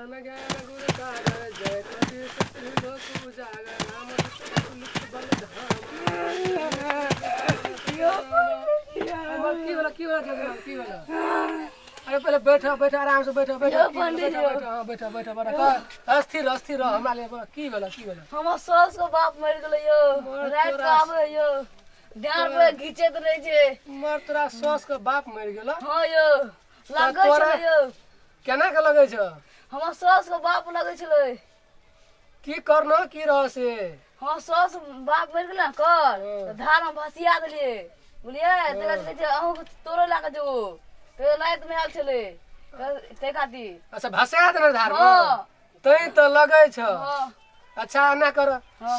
ज्ञान ज्ञान गुण सागर जय कबीर सतगुरु लोक उजागर राम अतुलित बल धाम। की भेलो, की भेलो जजमान, की भेलो? अरे पहिले बैठो, बैठो, आराम से बैठो, बैठो। यौ पंडित बैठो, यौ। बैठो, हाँ, बैठो, बैठो, बैठो। कह, अस्थिर अस्थिर रह, हमरा लिए की भेलो, की भेलो? हमर सास के बाप मरि गेलै यौ। मर राति के तोरा। आबै यौ, ध्यान पर घिचैत रहै छै। मर तोरा सास के बाप मरि गेलो? हाँ यौ, लगै तोरा- छलै यौ। केना के लगै छौ? हमर सास के बाप लगै छलै। की करना की रह से? हमर सास बाप मरि गेलै ने कर तऽ धार मे भसिया देलियै, बुझलियै? तकर बाद कहै छै अहूँके तोरो लए कऽ जेबो। तऽ रातिमे आयल छलै ताहि खातिर। अच्छा, भसा देने धार मे? हाँ। तैं तऽ लगै छौ। हाँ। अच्छा, एना कर,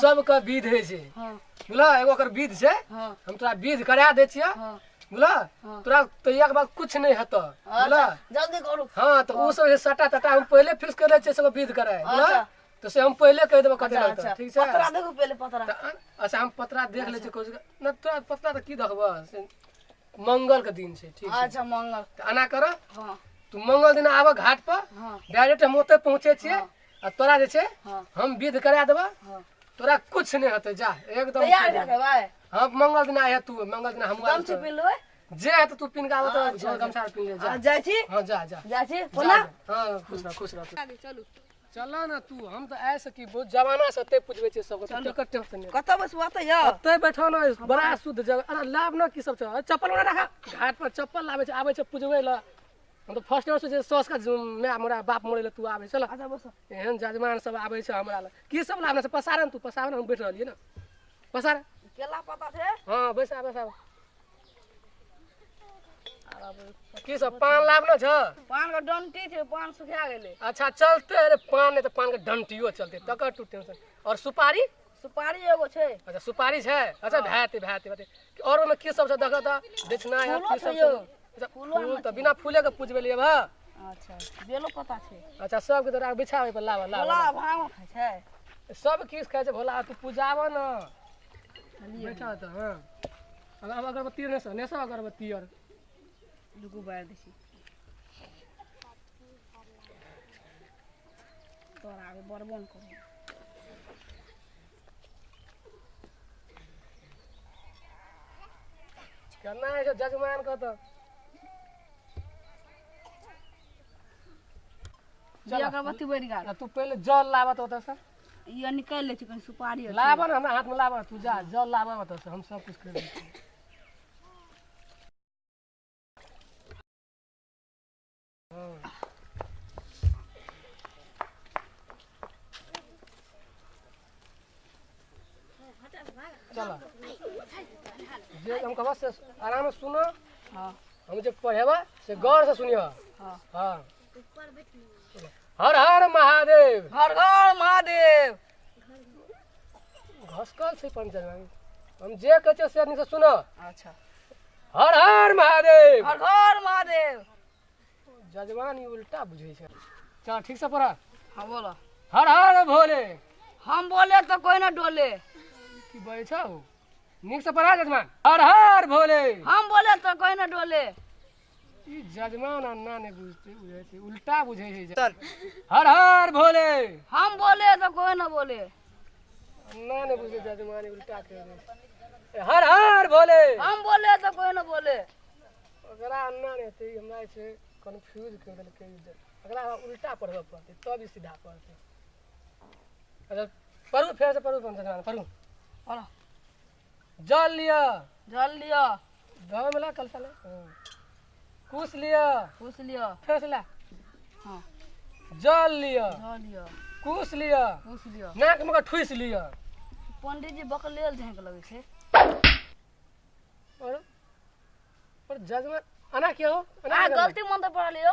सबके विध होइ छै। हाँ। बुझल, एगो ओकर विध छै। हाँ। हम तोरा विध करा दै छियौ। हाँ। बुझल? हाँ। तोरा तैयार के बाद कुछ नहीं हेतौ, बुझल? अच्छा, जल्दी करू। हाँ, तऽ ओ सब जे सटा तटा हम पहिले फिक्स कर लै छियै, सब विध कराय, बुझल? अच्छा। तऽ से हम पहिले कहि देबौ कते अच्छा। लगतौ। अच्छा। ठीक छै? पतरा देखू पहिले, पतरा। तऽ अच्छा, हम पतरा देख लै छियै कोशिश नहि। तोरा पतरा तऽ की देखबह से, मंगल के दिन छै, ठीक छै? अच्छा, मंगल। तऽ एना कर। हाँ। तू मंगल दिन आबऽ घाट पर। हाँ। डायरेक्ट हम ओतऽ पहुँचे छियै आ तोरा जे छै हाँ। हम विध करा देबऽ। हाँ। तोरा कुछ नहीं हेतै, जा एकदम। तैयार भए जेबै। हाँ, मंगल दिन आए तू, मंगल दिन हम गमछी पिन लेबै। जे हेतै तू पिन के आबऽ तऽ। अच्छा, गमछा पिन ले, जा। आ, जाइ छी। हाँ, जा जा। जाइ छी। जा, प्रणाम। हाँ, खुश रह, खुश रह। चलू। चल ना तू, हम तऽ आइ से की बहुत जमाना से एते पुजबै छियै सबके, तू टिकट टेंशन नहि। कतऽ बैसू? एतऽ यौ? ओतै बैठो ने, बड़ा शुद्ध जगह। अरे लाभ न की सब छै। अरे चप्पल ओना राखा, घाट पर चप्पल लाबै छै, आबै छै पुजबै लए। हम तऽ फर्स्ट टाइम सोचै सौस का माय मोरा बाप मरै लए तू आबै चल। अच्छा, बस। एहन जजमान सब आबै छै हमरा लग। की सब लाबना छै? पसार ने तू, पसार ने, हम बैठ रहलियै ने, पसार। केला पत्ता छै। हाँ, बैसा बैसा। की सब पान लाबना छ? पान के डंटी छै, पान सुखा गेलै। अच्छा, चलते। अरे पान नहि तऽ पान के डंटियो चलते, तकर तू टेंशन। और सुपारी? सुपारी एगो छै। अच्छा, सुपारी छै। अच्छा, भए भए भए। और ओहिमे की सब छै देखऽ तऽ, दक्षिणा या फूलो की छै सब यौ। छै? अच्छा, फूल तऽ बिना फूले के पूजबे लिए भा। अच्छा, बेलो पत्ता छै। अच्छा, सबके तोरा बिछा ओहि पर, लाबऽ लाबऽ। भोला भांगो खाइ छै। सब किछु खाइ छै भोला, तू पूजाबऽ ने। बैठा तऽ। हाँ, अगर अब अगरबत्ती नहि सब, नहि सब अगरबत्ती आर। रुकू, बारि दै छी। तोरा आगे बड़बो ने करू। केना होइ छै जजमान के तऽ? दिया अगरबत्ती बढ़ि गेल। आ तू पहिले जल लाबऽ तऽ ओतऽसँ। ई निकालि लै छी कनि सुपारी आर। लाबऽ ने, हमरा हाथमे लाबऽ। तू जा, जल लाबऽ ओतऽसँ, हम सब कुछ करि दै छियै। चल, जे हम कहबऽ से आराम से सुनऽ। हाँ। हम जे पढ़ेबा से गौर से सुनिह। हाँ। हाँ, हर हर महादेव। हर हर महादेव। घसकल छै पंचर। हम जे कहै छियै से नीक से सुनऽ। अच्छा। हर हर महादेव। हर हर महादेव। जजमान ई उल्टा बुझै छै। चल, ठीक से पढ़। हाँ, बोलो। हर हर भोले। हम बोले तो कोई ना डोले। की बजै छौ? नीक से पढ़ा जजमान। हर हर भोले। हम बोले तो कोई ना डोले। ई जजमान अन्ना नहि बुझते, बुझै छै उल्टा बुझै छै। हर हर भोले। हम बोले तो कोई ना बोले। अन्ना नहि बुझै जजमान, ई उल्टा कहि दै छै। हर हर भोले। हम बोले तो कोई ना बोले। ओकरा अन्ना नहि हेतै। ई हमरा जे छै कन्फ्यूज करि देलकै। ई जे एकरा उल्टा पढ़बऽ पड़तै तब ई सीधा पढ़तै। अच्छा, पढ़ू, फेरसँ पढ़ू जजमान, पढ़ू। पढ़ो। जल लिअ। जल लिअ। गाँवमे ला कलशा ला। हाँ। कुश लिअ। कुश लिअ। फेरसँ ला। हाँ। जल लिअ। जल लिअ। कुश लिअ। कुश लिअ। नाकमे कऽ ठुसि लिअ। पंडित जी बकलेल झाँक लगै छै। और और जजमान एना किया हो? एना अहाँ किया करबै? गलती मंत्र पढ़ लियौ।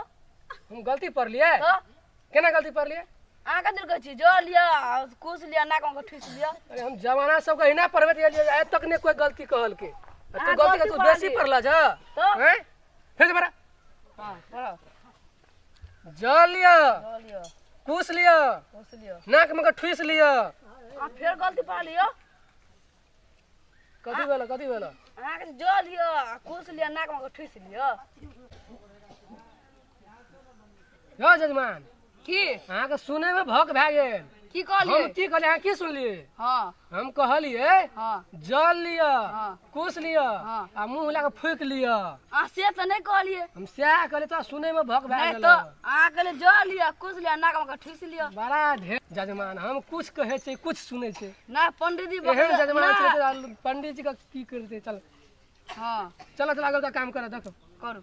हम गलती पढ़लियै? तऽ। केना गलती पढ़लियै? अहाँ कथी कहै छी? जल लिअ, कुश लिअ, नाक में ठुसि लिअ। अरे हम जमाना सबके अहिना पढ़बैत एलियै, आइ तक नहि कोई गलती कहलकै। आ तू अहाँ गलती गलती तू बेसी पढ़लियै। पढ़ल छ। तऽ। हैं, फेर से पढ़। हाँ, पढ़ो। जल लिअ। जल लिअ। कुश लिअ। कुश लिअ। नाक में के ठुसि लिअ। अहाँ फेर गलती पढ़ लियौ। कथी भेल, कथी भेल? अहाँके जल लिअ आ कुश लिअ, नाक में ठुसि लिअ। यौ जजमान, की अहाँके सुनै में भक भए गेल। की कहलियै? हम की कहलियै अहाँ की सुनलियै? हाँ। हम कहलियै हाँ। जल लिअ, हाँ। कुश लिअ, हाँ। आ मुंह लगा के फूकि लिअ। अहाँ से तऽ नहि कहलियै। हम सएह कहलियै, तोरा सुनै में भक भए नहि गेल। तऽ अहाँ कहलियै जल लिअ, कुश लिअ, नाक मे ठूसि लिअ। बड़ा ढेर जजमान, हम कुछ कहै छियै कुछ सुनै छै। नहि पंडीजी एहन जजमान नहि। छै तऽ पंडीजी के की करतै। चल हाँ। चलो चल आगे का काम कर, देखो करू।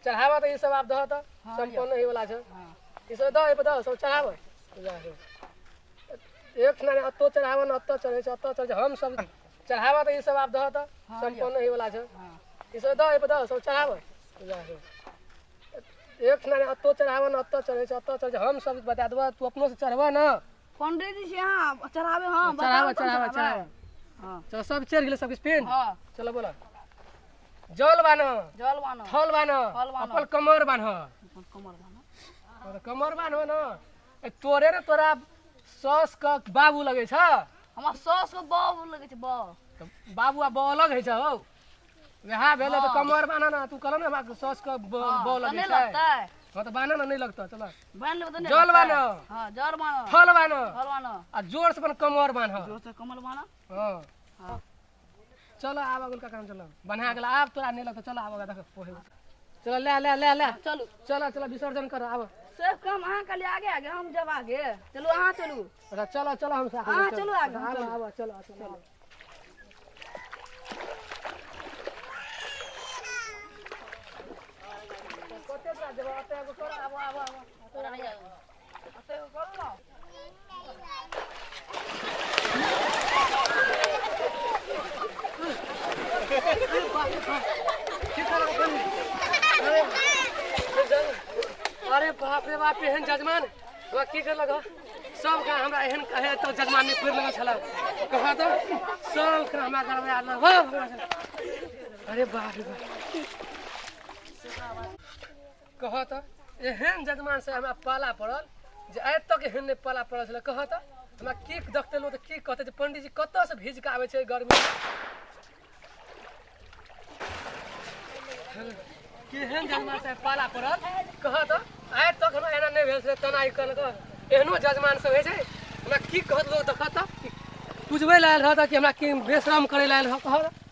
चढ़ावा तऽ ई सब आब दह तऽ हाँ, संपन्न होय वाला छै। हाँ। ई सब दह, एहि पर दह, सब चढ़ावा। एक ठिना अतो चढ़ावा न अतो चढ़ै छै, अतो चढ़ै छै। हम सब चढ़ावा तऽ ई सब आब दह तऽ हाँ, संपन्न होय वाला छै। हाँ। ई सब दह, एहि पर दह, सब चढ़ावा। एक ठिना अतो चढ़ावा न अतो चढ़ै छै, अतो चढ़ै छै। हम सब बता देबऽ, तू अपनो से चढ़बऽ न। पंडीजी छै अहाँ चढ़ाबै। हाँ, चढ़ावा बताउ कोन चढ़ावा चढ़ाबै? चढ़ावा। हाँ। चलो सब चढ़ गेलै सब किछु पेन। हाँ। चलो बोला, जल बान्ह, जल बान्ह, थल बान्ह, थल बान्ह। अपन कमर बान्ह। अपन कमर बान्ह। हाँ, तऽ कमर बान्ह न। ए, तोरे ने तोरा सौस के बाबू लगै छ। हमरा सास के बाबू लगै छै, बाबू। तऽ बाबू आ बौ अलग होइ छै हौ। वएह भेलै तऽ हाँ। कमर बान्ह न। तू कहल ने हमरा सौस के हाँ, बौ तऽ लगै नहि छै। लगतै? हाँ तऽ बान्ह न, नहि लगतौ। चल। बान्हि लेबै तऽ नहि जल लगतै? बान्ह। हाँ, जल बान्ह, थल बान्ह, थल बान्ह आ जोर से अपन कमर बान्ह। जोर से कमर बान्ह। हाँ। हाँ। चलो आब अगुलका काम। चलो बन्हा गेल, आब तोरा नहि लगतौ। चलो आब देख पोहे। चलो ले ले ले ले। चलू। चलो चलो विसर्जन कर आब। सब काम अहाँ कहलियै आगे आगे, हम जब आगे। चलू अहाँ चलू। अच्छा चलो चलो, हम साथ में अहाँ चलू आगे, हम आब चलू। आब चलो चलो। कते तोरा जेबऽ? ओते एगो कर, आब आब आब। ओते एगो करू ने। अरे अरे बाप रे बाप, एहन जजमान हमरा की करलक हँ? सब का हमरा एहन कहे तो जजमान नहि पुरि लगल छल। कह तऽ सब के हमरा गड़बड़ा देलक। हो भगवान। अरे बाप रे बाप, कह तऽ एहन जजमान से हमरा पाला पड़ल जे आइ तक एहन नहि पाला पड़ल छलै। कह तऽ हमरा की देखते लोक तऽ की कहतै जे पंडीजी कतऽसँ भीज कऽ आबै छै गर्मी। केहन जजमान से पाला पड़ल कह तऽ। आइ तक हमरा एना नहि भेल छलै। तना ई कहलक एहनो जजमान सब होइ छै। हमरा की कहत लोक? देखत तऽ पुजबै लए आयल रहत कि हमरा की बेश्रम करै लए आयल रहत? कह।